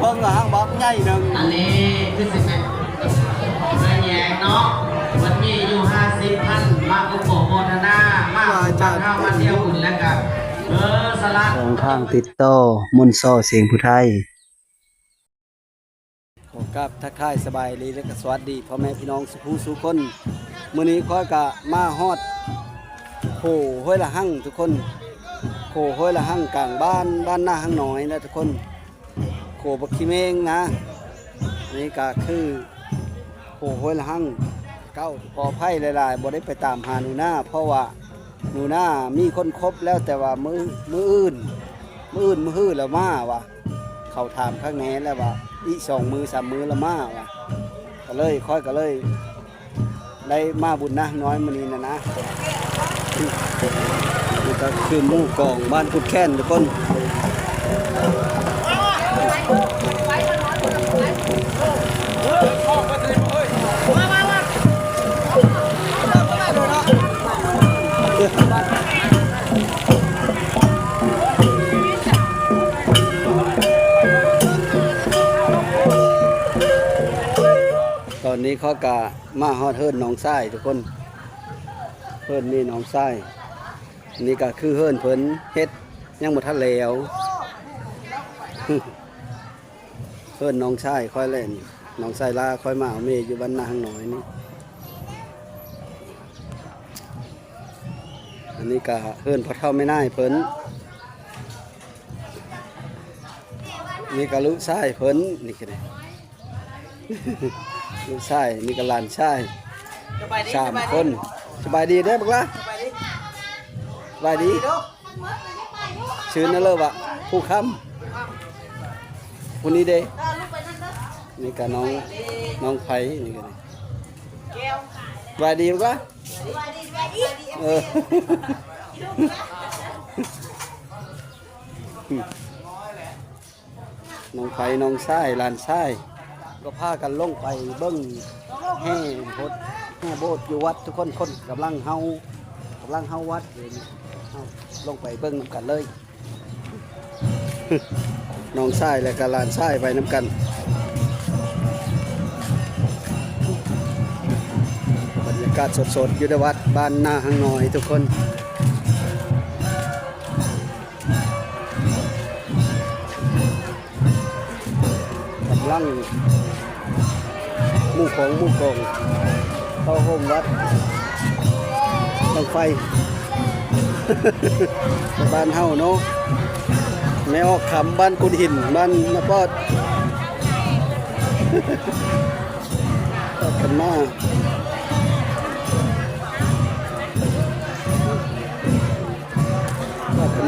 ເບິ່ງລະຫັງບັກໃຫຍ່ໜຶ່ງ. ອັນນີ້ຄືຊິເປັນເຮືອນແຍງເນາະ ເພິ່ນມີຢູ່ຫ້າສິບພັນ ມາອະນຸໂມທະນາ ມາ ວ່າຈາກ ເຮົາມາທ່ຽວບຸນ ແລ້ວກະ ເອີ ສະຫຼະ ຊ່ອງທາງຕິດຕໍ່ ມົນຊໍ ສຽງຜູ້ໄທ. ຂໍກາບທັກທາຍສະບາຍດີ ແລະກະສະຫວັດດີພໍ່ແມ່ພີ່ນ້ອງສູ່ຜູ້ສູ່ຄົນ. ມື້ນີ້ຂ້ອຍກະມາຮອດໂຂຫ້ວຍລະຫັງທຸກຄົນ, ໂຂຫ້ວຍລະຫັງກາງບ້ານ ບ້ານນາຫັງນ້ອຍນະທຸກຄົນ, ໂຂບັກຂີ້ເມງນະ. ນີ້ກະຄືໂຂຫ້ວຍລະຫັງເກົ່າ. ຂໍອະໄພຫຼາຍໆ ບໍ່ໄດ້ໄປຕາມຫາໜູນາ ເພາະວ່າໜູນາມີຄົນຄົບແລ້ວ, ແຕ່ວ່າມື້ ມື້ອື່ນ ມື້ອື່ນມື້ຮືລະມາວ່າ ເຂົາຖາມຄັກແນ່ແລ້ວວ່າ ອີກສອງມື້ສາມມື້ລະມາວ່າ ກະເລີຍ ຂ້ອຍກະເລີຍໄດ້ມາບຸນນານ້ອຍມື້ນີ້ນະນະ. ນີ້ກະຄືໝູ່ກອງບ້ານກຸດແຂນທຸກຄົນ. ຕອນນີ້ຂ້ອຍກະມາຮອດເຮືອນນ້ອງຊາຍທຸກຄົນ, ເຮືອນແມ່ນ້ອງຊາຍ. ນີ້ກະຄືເຮືອນເພິ່ນເຮັດ ຍັງບໍ່ທັນແລ້ວ. ເຮືອນນ້ອງຊາຍຂ້ອຍແຫຼະນີ້, ນ້ອງຊາຍລາຂ້ອຍມາເອົາແມ່ຢູ່ບ້ານນາຫັງນ້ອຍນີ້. ອັນນີ້ກະເຮືອນພໍ່ເຖົ້າແມ່ນາຍເພິ່ນ, ນີ້ກະລູກຊາຍເພິ່ນ ນີ້ກະ ລູກຊາຍ ນີ້ກະຫຼານຊາຍ ສະບາຍດີ ສາມຄົນ. ສະບາຍດີເດີບັກຫຼ້າ ສະບາຍດີ ສະບາຍດີ. ຊື່ນະເລີວະ ພູຄຳ. ຜູ້ນີ້ເດ ນີ້ກະນ້ອງ ນ້ອງໄພ ນີ້ກະ ສະບາຍດີບັກຫຼ້າ. ເອີ ນ້ອງໄພ ນ້ອງຊາຍ ຫຼານຊາຍ ກໍພາກັນລົງໄປເບິ່ງແຫ່ຫົດ ແຫ່ໂບດຢູ່ວັດທຸກຄົນ. ຄົນກຳລັງເຫົ່າ ກຳລັງເຫົ່າວັດເດ ເຮົາລົງໄປເບິ່ງນຳກັນເລີຍ. ນ້ອງຊາຍ ແລະກະຫຼານຊາຍໄປນຳກັນ. ບັນຍາກາດສົດໆ ຢູ່ໃນວັດບ້ານນາຫັງນ້ອຍທຸກຄົນ. ກຳລັງໝູ່ຂອງໝູ່ກອງເຂົ້າໂຮມວັດບັ້ງໄຟ ບ້ານເຮົາເນາະ ແມ່ອອກຄຳ ບ້ານກຸນຫີນ ບ້ານນາປອດ ພາກັນມາ.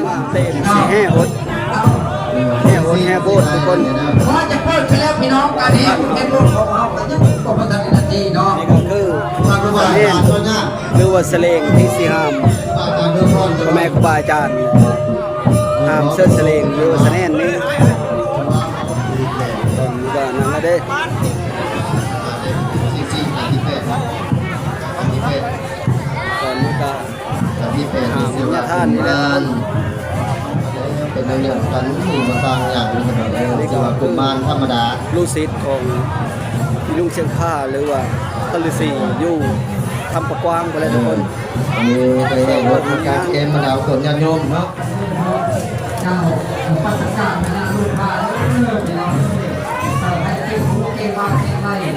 ມາເຕັມຊິແຫ່ຫົດ ແຫ່ຫົດແຫ່ໂບດທຸກຄົນ. ພໍຈະເປີດໄປແລ້ວພີ່ນ້ອງ ການແຫ່ເປັນບຸນຂອງເຮົາກະຍັງບໍ່ທັນໄດ້ນາທີເນາະ. ນີ້ກະຄືສະແໜ້ນ ຫຼືວ່າສະເຫຼງທີ່ຊິຫາມ ພໍ່ແມ່ຄູບາອາຈານ ຫາມເຊີດສະເຫຼງ ຫຼືວ່າສະແໜ້ນນີ້ ຕອນນີ້ກະນັ້ນລະເດ້ ຕອນນີ້ກະ ກະມີແປດ ຫາມຍາທານນີ້ແຫຼະ ເປັນເລື່ອງກັນ ມີມາສ້າງຢ່າງນີ້ ເອີ ຖືວ່າກຸມານທຳມະດາ ລູກສິດຂອງອີລຸງຊຽງຜາ ຫຼືວ່າພະລືສີຢູ່ທຳປະກວາງພຸ້ນແຫຼະທຸກຄົນ. ອັນນີ້ໄດ້ເຮັດການແກມບັນດາຄົນຍາດໂຍມເນາະ. ເຈົ້ານະມັດສະການນະລູກຫຼານເອີຍ ພີ່ນ້ອງເອີຍ ໃຫ້ເກັບຮູ້ເກັບວ່າເກັບໄວ້ ເອີ ກ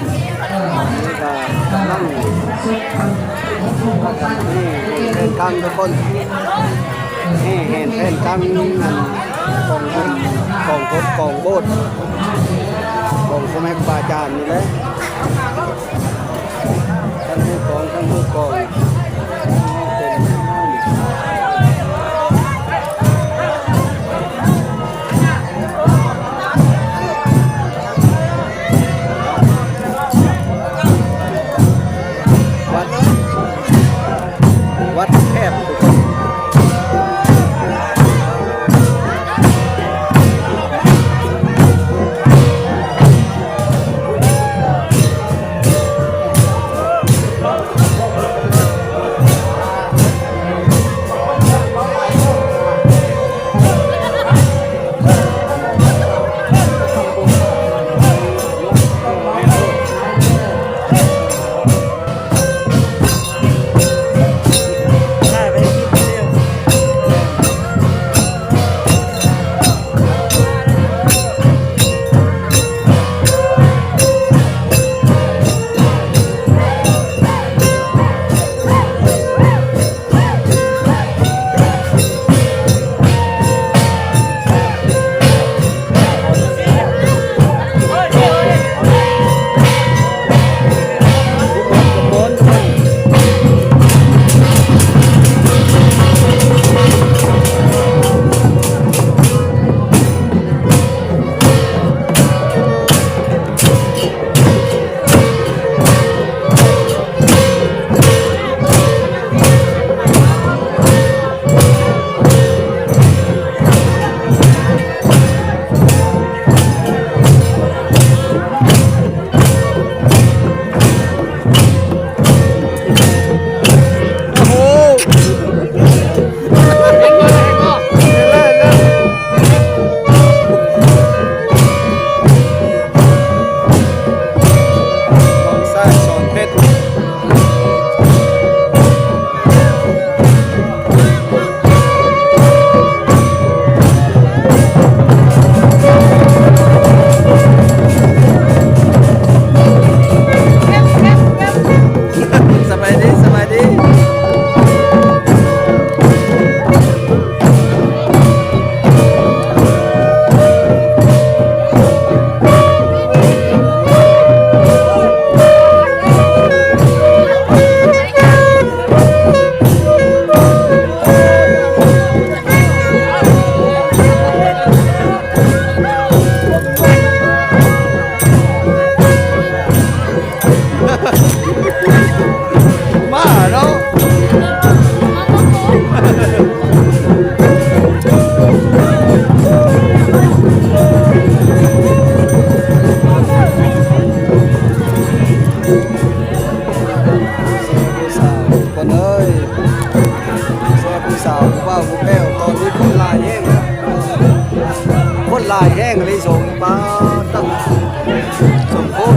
ະກຳລັງ ນີ້ເປັນການທຸກຄົນ ແຫ່ແຫ່ນແຜ່ນກັງ ອັນ ກອງບຸນ ກອງພົບ ກອງໂບດ ກອງພໍ່ແມ່ຄູບາອາຈານນີ້ແຫຼະ ທັງຜູ້ກອງ ທັງຜູ້ກອງ ເຕັມ ວັດ ວັດແຄບທຸກຄົນ. ຫຼາຍແຮງອີ່ຫຼີ ສົມປາດ ສົມໂພດ.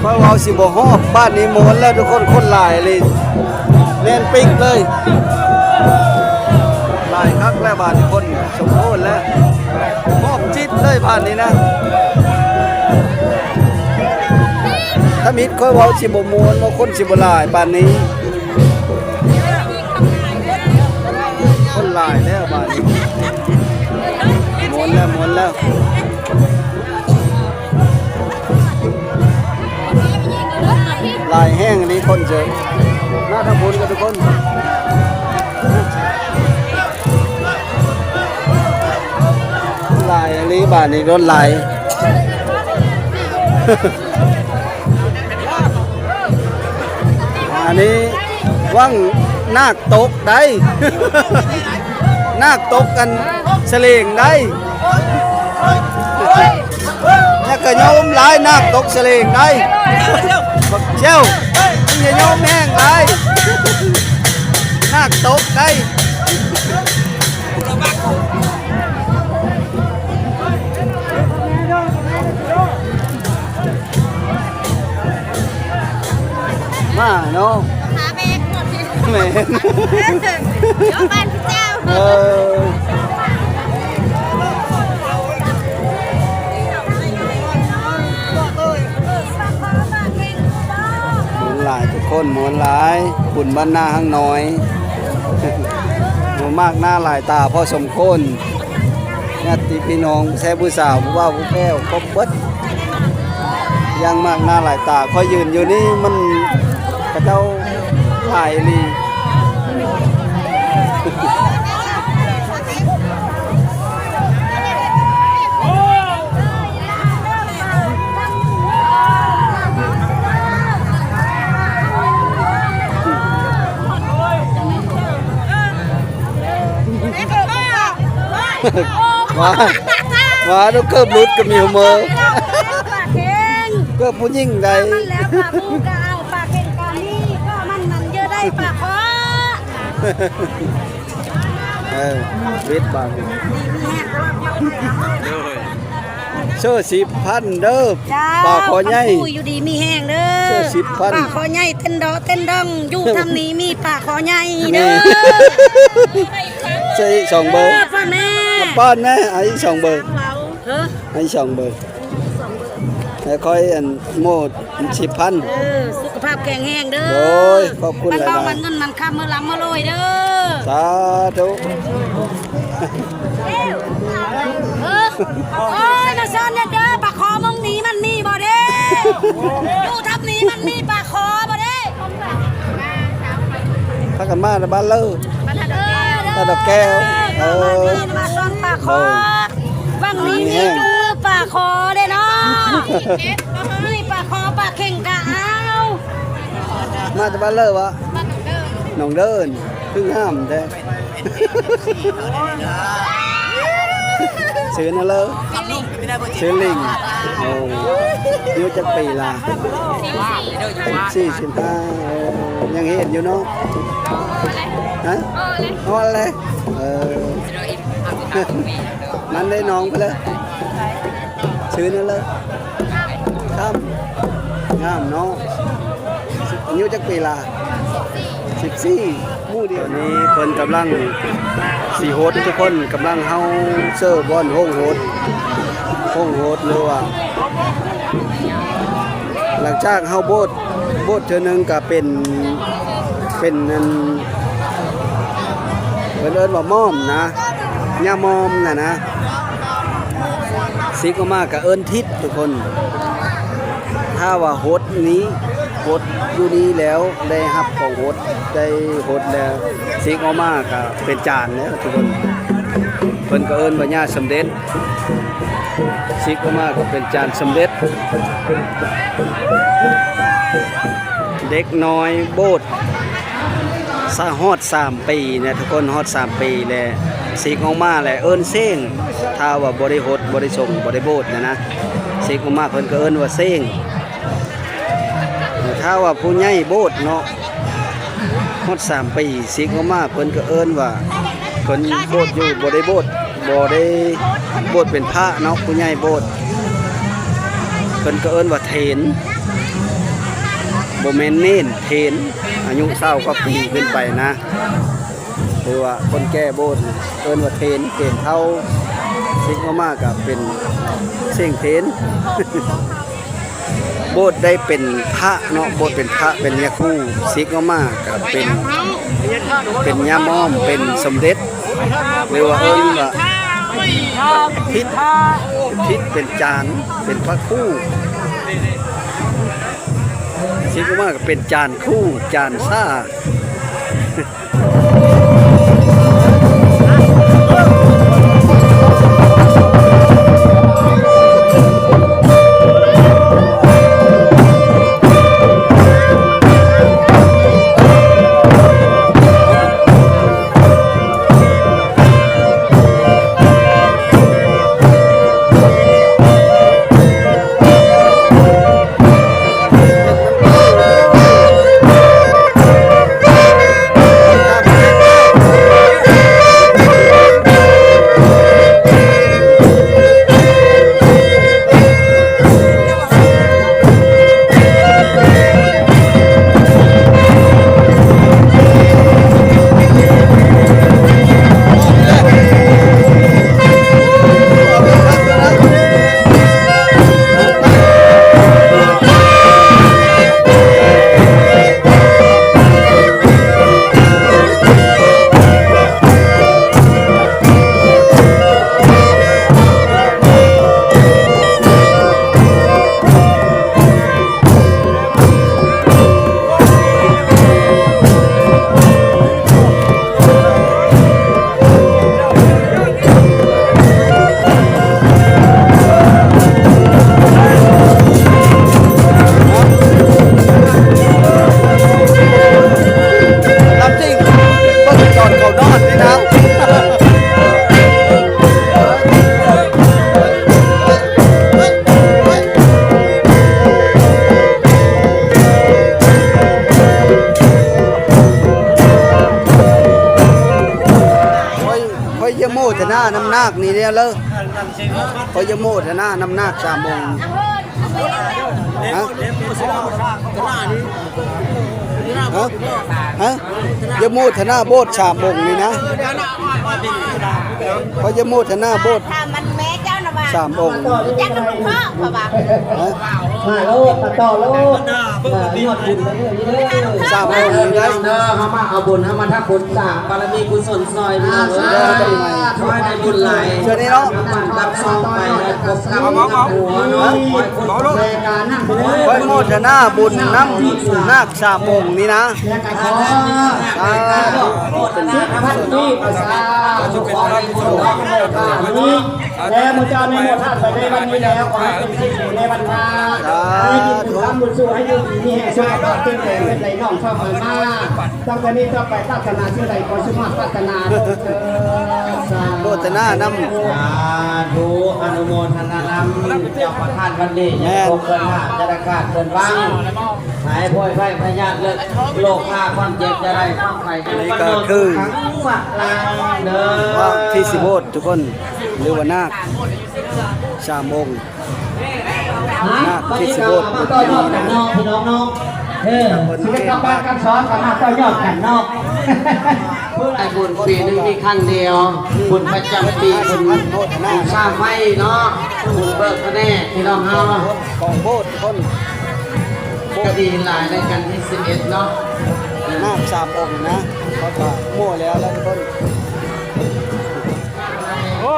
ຂ້ອຍເວົ້າຊິບໍ່ຮອດ ບ້ານນີ້ມ່ວນແລ້ວທຸກຄົນ ຄົນຫຼາຍອີ່ຫຼີ ແໜ້ນປິກເລີຍ. ຫຼາຍຄັກແລ້ວບາດນີ້ ຄົນສົມໂພດແລ້ວ ຮອບຈິດເລີຍບາດນີ້ນະ. ທຳອິດຂ້ອຍເວົ້າຊິບໍ່ມ່ວນ ວ່າຄົນຊິບໍ່ຫຼາຍປານນີ້. ຄົນຫຼາຍແລ້ວບາດນີ້ ມ່ວນແລ້ວ ມ່ວນແລ້ວ ຫຼາຍແຮງນີ້ຄົນເຈີ ມາທາງພຸ້ນກັນທຸກຄົນ. ຫຼາຍອີ່ຫຼີບາດນີ້ ລົດຫຼາຍ. ອັນນີ້ຫວັງນາກຕົກໄດ໋ ນາກຕົກກັນສະເຫຼງໄດ໋ ແລ້ວກໍໂຍມຫຼາຍ ນາກຕົກສະເຫຼງໄດ໋ ບັກເຈົ້າ ຢ່າໂຍມແຮງຫຼາຍ ນາກຕົກໄດ໋. ມາເນາະ ຫາແບກໝົດ ແມ່ນ ເດີບ້ານເຈົ້າ ເອີ ມ່ວນຫຼາຍທຸກຄົນ ມ່ວນຫຼາຍ ບຸນບ້ານນາຮັງນ້ອຍ ມາກໜ້າຫຼາຍຕາພໍສົມຄວນ. ຍາດຕິພີ່ນ້ອງ ແຊຜູ້ສາວ ຜູ້ບ່າວຜູ້ແພ້ວ ຄົບເບິດ ຢ່າງມາກໜ້າຫຼາຍຕາ. ຂ້ອຍຢືນຢູ່ນີ້ ມັນ ເຂົາເຈົ້າຫຼາຍອີ່ຫຼີ. ວ່າ ວ່າ ເກີບຫຼຸດກໍມີຫົວເມີ ເກີບຜູ້ຍິງໃດ໋ ມັນແລ້ວປາກໝູກໍເອົາ ປາກເຄັງກໍມີ ກໍມັນ ມັນເຢີໄດ້ປາກຄໍ. ເອີ ເວັດບາດນີ້ ໂດຍ ເຊີສິບພັນເດີ ເຈົ້າ ປາຄໍໃຫຍ່ ຄຳຄູຢູ່ດີມີແຮງເດີ ເຊີສິບພັນ ປາຄໍໃຫຍ່ເຕັ້ນເດາະເຕັ້ນດອງ ຢູ່ທຳນີ້ມີປາຄໍໃຫຍ່ເດີ ເຊີອີກສອງເບີ ເອີ ປ້ອນແມ່ ປ້ອນແມ່ ເອົາອີກສອງເບີ ເອີ ເອົາອີກສອງເບີ ໃຫ້ຂ້ອຍອັນໂມດ ສິບພັນ ເອີ ສຸຂະພາບແຂງແຮງເດີ ໂດຍ ຂອບຄຸນຫຼາຍໆ ມັນເງິນມັນຄຳ ເມືອລ່ຳເມືອລວຍເດີ ສາທຸ ເອີ ໂອ້ຍ ມາເຊີນແດ່ເດີ ປາຄໍມົງນີ້ມັນມີບໍ່ເດ້ ຢູ່ທຳນີ້ມັນມີປາຄໍບໍ່ເດ້ ພາກັນມາແຕ່ບ້ານເລີ ເອີ ບ້ານດອກແກ້ວ ເອີ ມາເຊີນປາຄໍ ເອີ ວັງນີ້ມີຢູ່ປາຄໍເດ້ເນາະ ມີປາຄໍປາເຄັງກະເອົາ ມາແຕ່ບ້ານເລີວະ ໜອງເດີນ ຄືງາມແທ້ ຊື່ໜ້າເລີ ຊື່ລິງ ໂອ້ ອາຍຸຈັກປີລະ ສິບສີ່ ສິບຫ້າ ໂອ້ ຍັງເຮັດຢູ່ເນາະ ຮະ ຮອດແລ້ວ ເອີ ນັ້ນໄດ້ນ້ອງໄປເລີຍ ຊື່ນັ້ນເລີຍ ຂ້າມ ງາມເນາະ ອາຍຸຈັກປີລະ ສິບສີ່ ໝູ່ດຽວນີ້ເພິ່ນກຳລັງຊິຫົດ ທຸກຄົນກຳລັງເຮົາເຊີບ່ອນໂຮງຫົດ ໂຮງຫົດ ຫຼືວ່າ ຫຼັງຈາກເຮົາໂບດ ໂບດເທື່ອໜຶ່ງກະເປັນ ເປັນອັນ ເພິ່ນເອີ້ນວ່າໝ້ອມນະ ຫຍ້າໝ້ອມນະນະ ສິກອອກມາກະເອີ້ນທິດທຸກຄົນ ຖ້າວ່າຫົດນີ້ ຫົດຢູ່ນີ້ແລ້ວ ໄດ້ຮັບຂອງຫົດ ໄດ້ຫົດແລ້ວ ສິກອອກມາກະເປັນຈານແລ້ວທຸກຄົນ ເພິ່ນກະເອີ້ນວ່າຫຍ້າສຳເລັດ ສິກອອກມາກໍເປັນຈານສຳເລັດ ເດັກນ້ອຍໂບດ ສະ ຮອດສາມປີນະ ທຸກຄົນ ຮອດສາມປີແລ້ວ ສິກອອກມາແລ້ວເອີ້ນເຊງ ຖ້າວ່າບໍ່ໄດ້ຫົດ ບໍ່ໄດ້ສົງ ບໍ່ໄດ້ໂບດນະນະ ສິກອອກມາເພິ່ນກໍເອີ້ນວ່າເຊງ ຖ້າວ່າຜູ້ໃຫຍ່ໂບດເນາະ ຮອດສາມປີ ສິກອອກມາເພິ່ນກໍເອີ້ນວ່າ ເພິ່ນໂບດຢູ່ ບໍ່ໄດ້ໂບດ ບໍ່ໄດ້ໂບດເປັນພະເນາະ ຜູ້ໃຫຍ່ໂບດ ເພິ່ນກໍເອີ້ນວ່າເຖນ ບໍ່ແມ່ນເນນ ເຖນ ອາຍຸຊາວກວ່າປີຂຶ້ນໄປນະ ຫຼືວ່າຄົນແກ່ໂບດ ເອີ້ນວ່າເຖນ ເຖນເຖົ້າ ສິກອອກມາກໍເປັນເສັງເຖນ. ໂບດໄດ້ເປັນພະເນາະ ໂບດເປັນພະ ເປັນຍາຄູ ສິກອອກມາກໍເປັນ ເປັນຍາໝ້ອມ ເປັນສົມເດັດ ຫຼືວ່າເອີ້ນວ່າທິດ ທິດເປັນຈານ ເປັນພະຄູ ສິກອອກມາກໍເປັນຈານຄູ ຈານຊາ. ລຳຈິງ ເບິ່ງຕອນເຂົານອນນີ້ນະ. ຂ້ອຍ ຂ້ອຍຢາກໂມທະນານຳນາກນີ້ແຫຼະເລີ ຂ້ອຍຢາກໂມທະນານຳນາກສາມອົງ. ຮະ? ຮະ? ຮະ? ຢາກໂມທະນາໂບດສາມອົງນີ້ນະ ຂ້ອຍຢາກໂມທະນາໂບດ ຖາມມັນແມ່ເຈົ້ານະວ່າ ສາມອົງ ຮູ້ຈັກກັບຫຼວງພໍ່ເຂົາວ່າ ຮະ? ມາໂລດ ມາຕໍ່ໂລດ ມາຍອດບຸນເດີ ສາມອົງນີ້ໄດ໋ ເດີ ເຮົາມາເອົາບຸນ ເຮົາມາທຳບຸນ ສ້າງບາລະມີກຸສົນຊ່ອຍ ພີ່ນ້ອງເອີຍ ຂໍໃຫ້ໄດ້ບຸນຫຼາຍ ເຊີນນີ້ເນາະ ກັບສອງໄປ ແລະ ພົບກັບ ເອົາ ເອົາ ເອົາ ເອົາ ເອົາໂລດ ຂ້ອຍໂມທະນາບຸນນຳນາກສາມອົງນີ້ນະ ແລະ ກໍຂໍ ສາທຸ ເປັນບຸນເປັນກຸສົນ ແລະ ໝູ່ເຈົ້າໄດ້ໂມທະນາໄປໃນວັນນີ້ແລ້ວ ຂໍໃຫ້ເປັນສິລິໃນວັນໜ້າ ສາທຸ ໃຫ້ກິນບຸນຄຳບຸນສຸກ ໃຫ້ຢູ່ດີມີແຮງ ສຸຂະພາບເຂັ້ມແຂງ ເປັນໄດ້ນ້ອງຊອບມາ ຕັ້ງແຕ່ນີ້ຕໍ່ໄປ ປາດຖະໜາສິ່ງໃດ ຂໍສົມຫວັງປາດຖະໜາເດີ ສາທຸ ໂມທະນານຳ ສາທຸ ອະນຸໂມທະນານຳ ເຈົ້າປະທານວັດນີ້ ແມ່ນ ຍັງຄົງເຄື່ອນຫາດ ຈະໄດ້ຂາດເຄື່ອນວັງ ຫາຍໂພຍໄພພະຍາດ ໂລຄາຄວາມເຈັບ ຈະໄດ້ຄວາມໄຂ້ ອັນນີ້ກໍຄື ເດີ ພະທີ່ຊິໂບດທຸກຄົນ ຫຼືວ່ານາກສາມອົງ ນາກທີ່ຊິໂບດ ມາຕໍ່ຍອດກັນເນາະ ພີ່ນ້ອງເນາະ ເອີ ເພິ່ນຊິໄດ້ກັບບ້ານກັບຊ່ອງກັນ ມາຕໍ່ຍອດກັນເນາະ ໄດ້ບຸນປີໜຶ່ງມີຄັ້ງດຽວ ບຸນປະຈຳປີ ບຸນບູຊາໄຟເນາະ ບຸນເບີກພະແນກ ພີ່ນ້ອງເຮົາ ຂອງໂບດຄົນ ກໍດີຫຼາຍໃນວັນທີສິບເອັດເນາະ ນາກສາມອົງນະ ເຂົາກໍໂມ້ແລ້ວ ແລ້ວທຸກຄົນ ໂອ້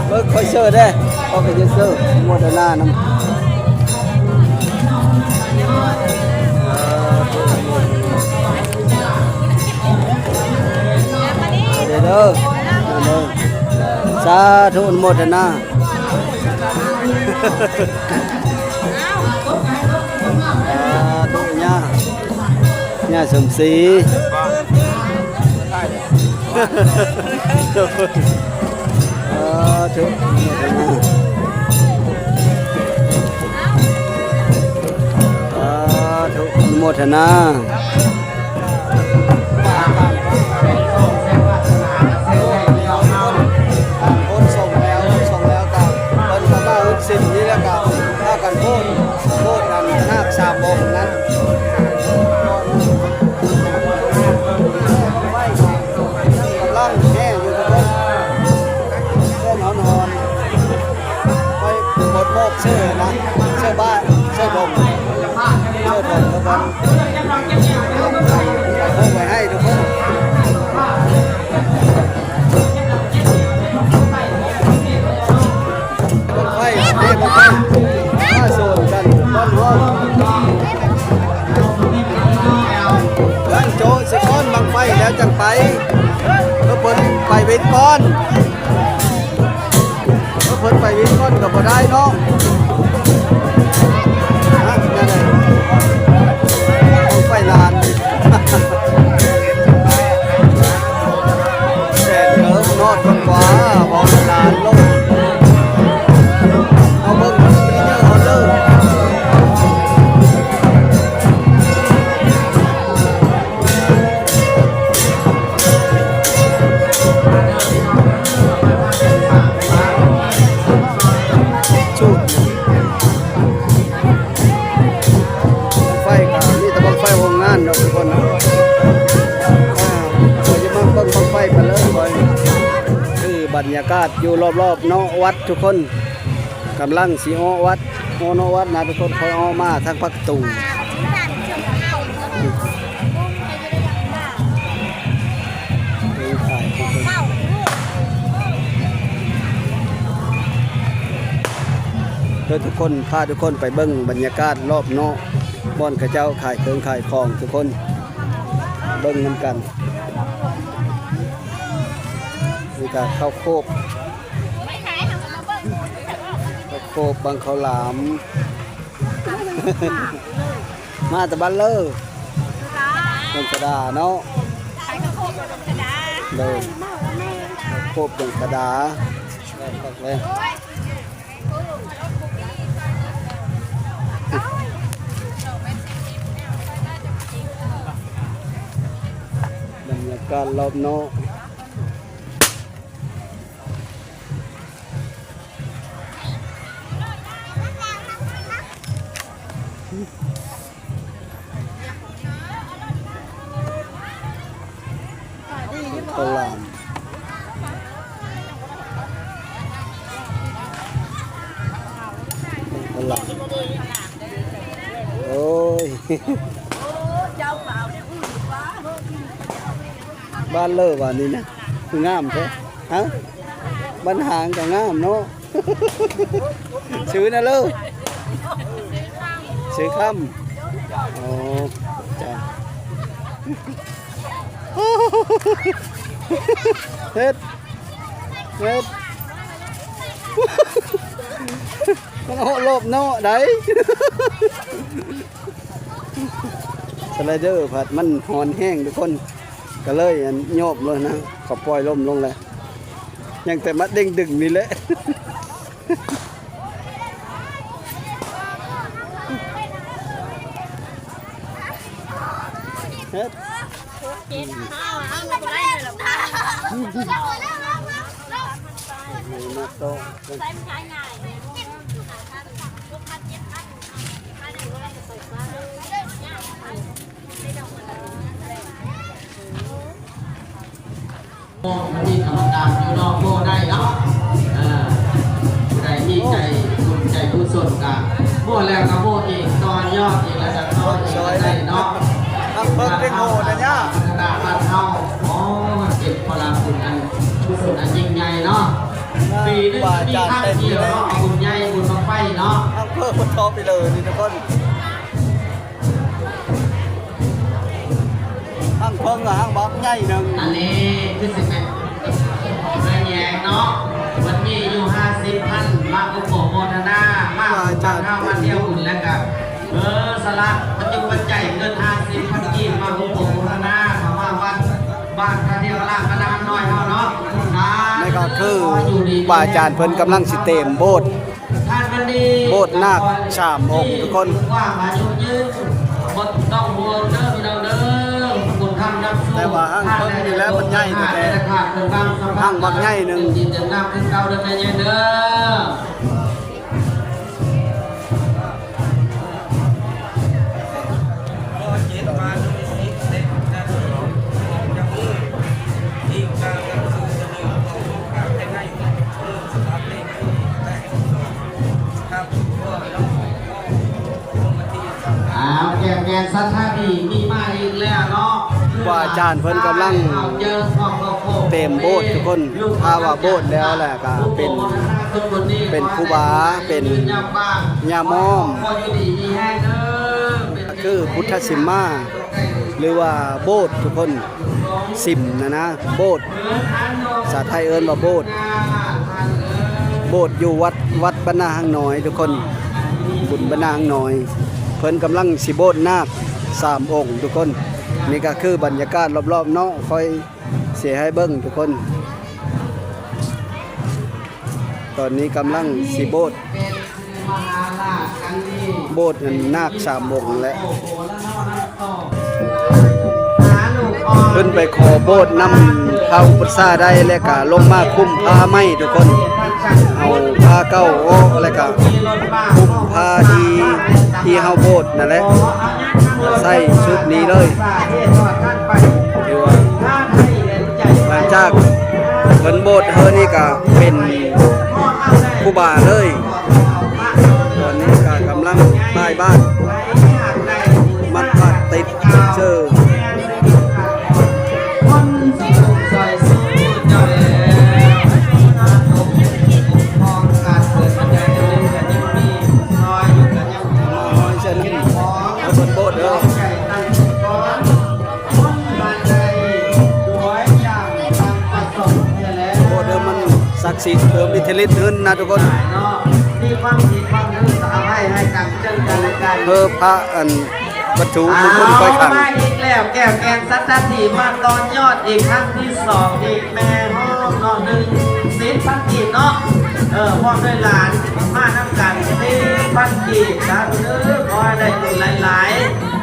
ເບິ່ງຂ້ອຍເຊີເດ້ ຂ້ອຍກໍຢາກເຊີ ໂມທະນານຳ ເດີ ເດີ ສາທຸ ອະນຸໂມທະນາ. ສາທຸ ຍ່າ ຍ່າສົມສີ ສາທຸ ສາທຸ ອະນຸໂມທະນາ. ຄົນສົ່ງແລ້ວ ສົ່ງແລ້ວກໍເພິ່ນກໍມາຮຶກສິນນີ້ ແລ້ວກໍພາກັນໂພດ ໂພດອັນນາກສາມອົງນັ້ນ ກຳລັງແຫ່ຢູ່ທຸກຄົນ ເຄື່ອງຮ້ອນໆ ໄປປົດມອບເສື້ອນະ ເສື້ອບ້ານ ເສື້ອດົງ ເສື້ອດົງ ເພິ່ນ ເອົາໄປໃຫ້ທຸກຄົນ ບັ້ງໄຟ ເດ ບັ້ງໄຟ ມາໂຊນກັນ ຮ້ອນໆ ຫຼັງໂຈະສະກ້ອນບັ້ງໄຟແລ້ວຈັ່ງໄປ ເອີ ເພິ່ນໄປເວັນກ່ອນ. ເພິ່ນໄປວິນກ່ອນກໍບໍ່ໄດ້ເນາະ ຮະ ນັ້ນແຫຼະ ຕ້ອງໄປລານ ແດດເກີນນອດກ່ອນກວ່າ ເວົ້າລານໂລດ ເຮົາເບິ່ງ ເບິ່ງເດີ ເຮົາເດີ. ໄຟກໍມີແຕ່ບັ້ງໄຟໂຮງງານເນາະທຸກຄົນເນາະ ອ່າ ຂ້ອຍຈະມາເບິ່ງບັ້ງໄຟກັນເລີຍຂ້ອຍ ຄືບັນຍາກາດຢູ່ລອບໆເນາະວັດທຸກຄົນ. ກຳລັງຊິເອາະວັດ ເອາະເນາະວັດນະທຸກຄົນ ຄ່ອຍເອາະມາທາງປະຕູ ເດີທຸກຄົນ ພາທຸກຄົນໄປເບິ່ງບັນຍາກາດລອບເນາະ ບ່ອນເຂົາເຈົ້າຂາຍເຄື່ອງຂາຍຂອງທຸກຄົນ ເບິ່ງນຳກັນ ນີ້ກະເຂົ້າໂຄບ ໂຄບບັງເຂົ້າຫຼາມ ມາແຕ່ບ້ານເລີ ດົງສະດາເນາະ ໂດຍ ໂຄບດົງສະດາ ບັນຍາກາດລອບນອກ. ເຂົ້າຫຼາມ ເຂົ້າຫຼາມ ໂອ້ຍ ບ້ານເລີຫວານີ້ນະ ຄືງາມແທ້ ຮະ ບ້ານຫາງກໍງາມເນາະ. ຊື່ນະເລີ ຊື່ຄຳ ອໍ ຈ້າ ເຮັດ ເຮັດ ມັນເອາະລອບເນາະໄດ ສະໄລເດີພັດມັນຮ້ອນແຮງທຸກຄົນ ກໍເລີຍອັນຍອບເລີຍນະ ກໍປ່ອຍລົມລົງແລ້ວ ຍັງແຕ່ມາເດ້ງດຶງນີ້ແຫຼະ. ເຮັດ ໂອ້ ມັນມີກຳມະການຢູ່ເນາະ ໂອ້ ໄດ້ເນາະ ເອີ ຜູ້ໃດມີໃຈບຸນໃຈກຸສົນກະ ໂອ້ ແລ້ວກະໂອ້ອີກ ຕໍ່ຍອດອີກ ແລ້ວກະຕໍ່ອີກກະໄດ້ເນາະ ຮັກເພິ່ງເປັນໂອ້ນະຍາ ບ້ານເຮົາ ໂອ້ ເປັນພະລາບຸນອັນກຸສົນອັນຍິ່ງໃຫຍ່ເນາະ ປີໜຶ່ງມີຄັ້ງດຽວເນາະ ບຸນໃຫຍ່ບຸນບັ້ງໄຟເນາະ ຮັກເພິ່ງເພິ່ນທໍ່ໄປເລີຍນີ້ທຸກຄົນ. ຫ້າງເພິ່ງ ຫ້າງບັກໃຫຍ່ໜຶ່ງ ອັນນີ້ຄືຊິເປັນເອື້ອຍແຍງເນາະ ເພິ່ນມີຢູ່ຫ້າສິບພັນ ມາອະນຸໂມທະນາ ເອີ ສະຫຼະປັດຈຸປັດໄຈເງິນຫ້າສິບພັນກີບ ມາໂມທະນາ ເຂົ້າມາວັດບ້ານທ່າທຽວລາດ ບ້ານນາງນ້ອຍເຮົາເນາະ. ນີ້ກໍຄືບາອາຈານເພິ່ນກຳລັງຊິເຕັມໂບດ ໂບດນາກສາມອົງທຸກຄົນ. ແຕ່ວ່າຮັ່ງເບິ່ງນີ້ແຫຼະ ມັນໃຫຍ່ແທ້ໆ ຮັ່ງບັກໃຫຍ່ໜຶ່ງ. ອ້າວ ແກ້ວແກ່ນສັດທາດີມີມາອີກແລ້ວເນາະ. ຄຮູບາອາຈານເພິ່ນກຳລັງເຕັມໂບດທຸກຄົນ. ຖ້າວ່າໂບດແລ້ວແຫຼະ ກະເປັນ ເປັນຄູບາ ເປັນຍາມອມ ຄືພຸດທະສິມມາ ຫຼືວ່າໂບດທຸກຄົນ. ສິມນະນະ ໂບດ ພາສາໄທເອີ້ນວ່າໂບດ. ໂບດຢູ່ວັດ ວັດບ້ານນາຫາງນ້ອຍທຸກຄົນ ບຸນບ້ານນາຫາງນ້ອຍ. ເພິ່ນກຳລັງຊິໂບດນາກສາມອົງທຸກຄົນ. ນີ້ກໍຄືບັນຍາກາດລອບໆເນາະ ຂ້ອຍຊິໃຫ້ເບິ່ງທຸກຄົນ. ຕອນນີ້ກຳລັງຊິໂບດ ໂບດນາກສາມອົງແຫຼະ. ຂຶ້ນໄປຂໍໂບດນຳພະອຸປັດຊາໄດ້ ແລ້ວກະລົງມາຄຸ້ມພາໃໝ່ທຸກຄົນ. ເອົາພາເກົ່າອອກ ແລ້ວກະຄຸ້ມພາທີ່ ທີ່ເຮົາໂບດນັ້ນແຫຼະ ໃສ່ຊຸດນີ້ເລີຍ. ຖືວ່າຫຼັງຈາກເພິ່ນໂບດເຮົານີ້ກະເປັນຄູບາເລີຍ. ຕອນນີ້ກໍກຳລັງປ້າຍບ້ານ ມັດພາດຕິດເຊີ. ໂອ້ ເດີ ມັນສັກສິດ ເພີ່ມອິດທິລິດຂຶ້ນນະທຸກຄົນ. ມີຄວາມຜິດຄວາມຖືກກໍອະໄພໃຫ້ກັນເຊິ່ງກັນແລະກັນ. ເອີ ພະອັນ ວັດຖຸມຸງຄຸນໄຟຂັງ ມາອີກແລ້ວ ແກ້ວແກ່ນສັດທາດີ ມາຕໍ່ຍອດອີກຄັ້ງທີສອງອີກ ແມ່ຮອງເນາະ ໜຶ່ງສິບພັນກີບເນາະ. ເອີ ພ້ອມດ້ວຍຫຼານມານຳກັນສີ່ພັນກີບ. ສາທຸເດີ ຂໍໃຫ້ໄດ້ບຸນຫຼາຍ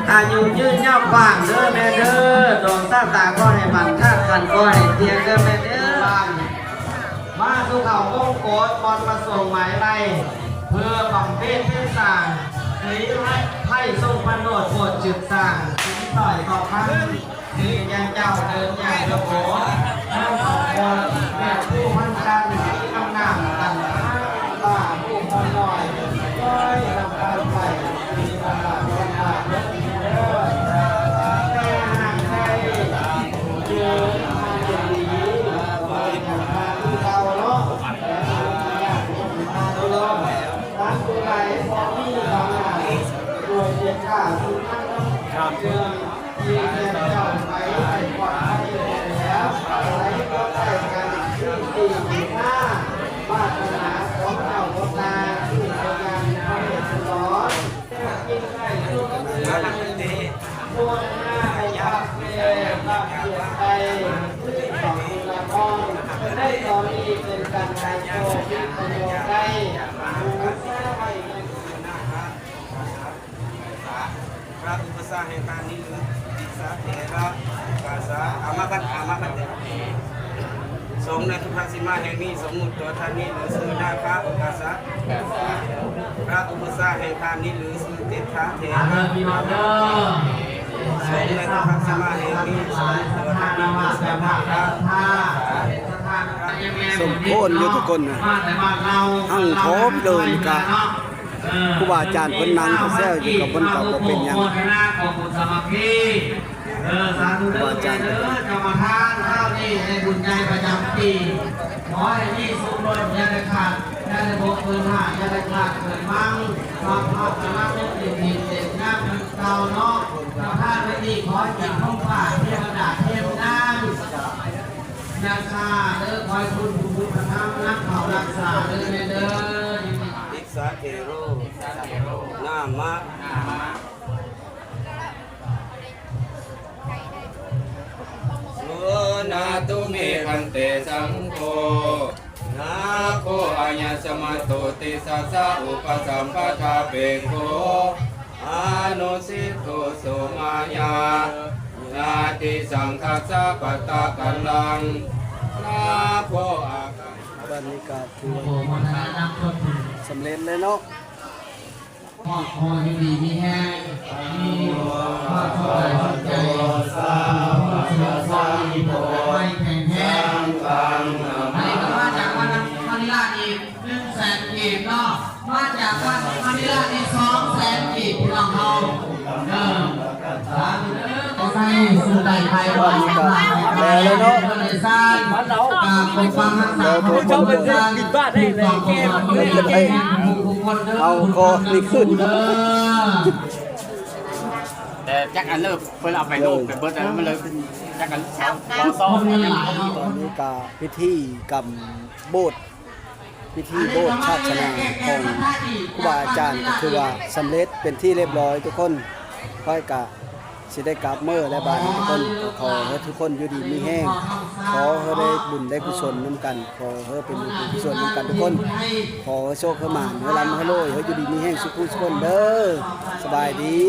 ໆ ອາຍຸຍືນຍາວກວ້າງເດີແມ່ເດີ. ດວງຊະຕາຂໍໃຫ້ໝັ້ນທາດກັນ ຂໍໃຫ້ທ່ຽງເດີແມ່ເດີ. ມາສູ່ເຂົ້າມົງກົດ ບ່ອນປະສົງໝາຍໄວ້ ເພື່ອບຳເພັນເພັນສ້າງ ໃຫ້ໄພຊົງພະໂນດໂພດຈຶກສ້າງ ສິນສອຍທອງຄຳ ສິລິແກ່ເຈົ້າເດີນໃຫຍ່ລະໂພ ທັງສອງຄົນແມ່ຜູ້ພັນຈັນ ທີ່ນຳໜ້າກັນ ວ່າຜູ້ພອນນ້ອຍ ນ້ອຍນຳພາໄປ ທີ່ຕະຫຼາດວັດລາດເດີ ແມ່ຫາກໄດ້ ພະອຸປັດຊາແຫ່ງທ່ານນີ້ ຫຼື ຕິສາເຖລະ ກາສາ ອາມາພັນ ອາມາພັນເຕ ສົງໃນພຸດທະສີມາແຫ່ງນີ້ ສົມມຸດຕົວທ່ານນີ້ ຫຼື ຊື່ນາຄະ ກາສາ ພະອຸປັດຊາແຫ່ງທ່ານນີ້ ຫຼື ຊື່ເຕດທະເຖລະ ສົງໃນພຸດທະສີມາແຫ່ງນີ້ ສົມມຸດຕົວທ່ານນີ້ ຫຼື ຊື່ນາຄະ ສົມໂພນຢູ່ທຸກຄົນນະ ຮັ່ງພ້ອມເດີນກະ ຄູບາອາຈານເພິ່ນນັ່ງແຊວຢູ່ກັບເພິ່ນກໍບໍ່ເປັນຫຍັງ. ເອີ ສາທຸເດີ ເດີກຳມະຖານ ຄາວນີ້ໃຫ້ບຸນໃຫຍ່ປະຈຳປີ ຂໍໃຫ້ມີສຸກລົ້ນ ຢ່າໄດ້ຂາດ ຢ່າໄດ້ບົກເກີນຫ້າ ຢ່າໄດ້ຂາດເກີນມັງ ຄວາມປາດຖະໜາເປັນຈິດເປັນງາມເປັນເກົ່າເນາະ. ກຳມະຖານມື້ນີ້ ຂໍໃຫ້ຈິດຂອງພາເທວະດາເທວະນາງ ຍັກສາເດີ ຂໍໃຫ້ຄຸນຜູ້ບຸນພະທຳນຳເຂົ້າຮັກສາເດີແມ່ເດີ. ຕິສາເຖໂຣ ນາ ມະ ສຸນະຕຸເມ ພັນເຕ ສັງໂຄ ນາໂຄ ອາຍະສະມະໂຕ ຕິສສະ ອຸປະສຳປະທາເປໂກ ອະນຸສິດໂຕ ໂສມາຍະ ຍາຕິສັງຄັດສະ ປັດຕະກັນລັງ ນາໂຄ ອາຄັງ ບັດນີ້ກໍຖືວ່າ ໂອ້ໂຫ ສຳເລັດແລ້ວເນາະ. ຄອບຄົວຢູ່ດີມີແຮງ ມີຄວາມສຸກກາຍສຸກໃຈ ມີຄວາມສຸກຄວາມສະບາຍແຂງແຮງ. ອັນນີ້ກໍມາຈາກວັດມະນີລາດອີກໜຶ່ງແສນກີບເນາະ ມາຈາກວັດມະນີລາດອີກສອງແສນກີບ ພີ່ນ້ອງເຮົາ ເອີ ສາທຸເດີ ຂໍໃຫ້ສຸກໃດໄພວານ ແລ້ວເນາະ ກາບປົກປັກຮັກສາ ເຈົ້າເພິ່ນເພິ່ນບິນບາດໃຫ້ແລ້ວ ເອົາຂໍນີ້ຂຶ້ນ ແຕ່ຈັກອັນເລີຍ ເພິ່ນເອົາໄປໂລດໄປເບິດແລ້ວ ມັນເລີຍຈັກອັນ ສອງ ສອງ ສອງ ຕອນນີ້ກໍພິທີກຳໂບດ ພິທີໂບດສາສະໜາຂອງຄູບາອາຈານ ກໍຖືວ່າສຳເລັດເປັນທີ່ລຽບຮ້ອຍທຸກຄົນ. ຂ້ອຍກະຊິໄດ້ກັບເມືອແລ້ວບາດນີ້ທຸກຄົນ. ຂໍໃຫ້ທຸກຄົນຢູ່ດີມີແຮງ ຂໍໃຫ້ໄດ້ບຸນໄດ້ກຸສົນນຳກັນ ຂໍໃຫ້ເປັນບຸນເປັນກຸສົນນຳກັນທຸກຄົນ. ຂໍໃຫ້ໂຊກໃຫ້ໝານ ໃຫ້ລ່ຳໃຫ້ລວຍ ໃຫ້ຢູ່ດີມີແຮງສຸຂູສຸຂນເດີ. ສະບາຍດີ.